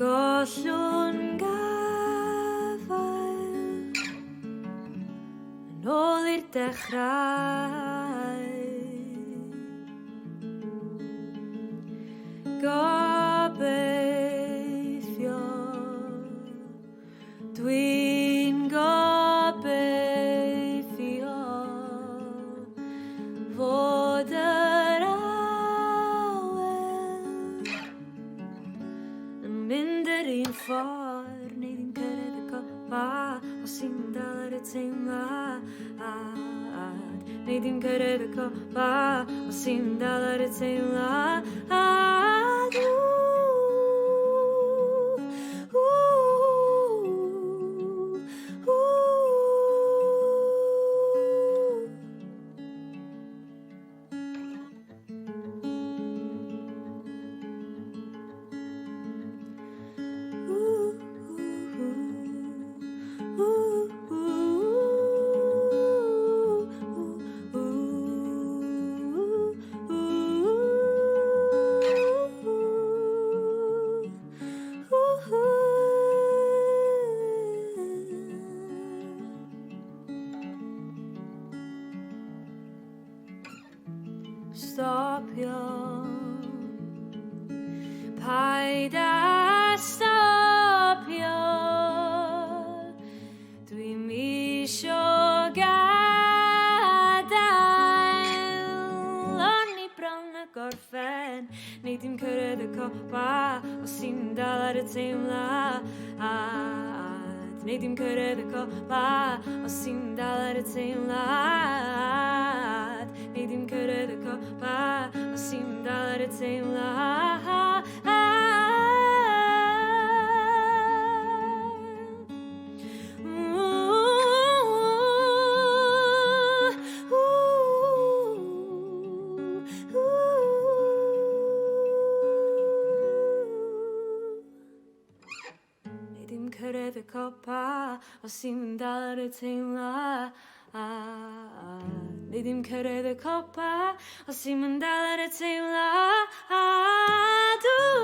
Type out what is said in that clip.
Gollwn gafael yn ôl i'r dechrau. Gobeithio, dwi'n gobeithio fod yr awel yn mynd yr un ffordd, neu ddim cyrraedd y copa os ti'n dal ar y teimlad. Neu ddim cyrraedd y copa os ti'n dal ar y teimlad. Ww, ww, ww. Stopio. Paid â stopio. Dwi'm isio gadael. O'n i bron â gorffen. Nei di'm cyrraedd y copa os ti'n dal ar y teimlad. Nei di'm cyrraedd y copa os ti'n dal ar y teimlad. Nei di'm cyrraedd y copa os ti'n dal ar y teimlad. Nei di'm cyrraedd y copa os ti'n dal ar y teimlad. Nei di'm cyrraedd y copa os ti'n dal ar y teimlad. Ww.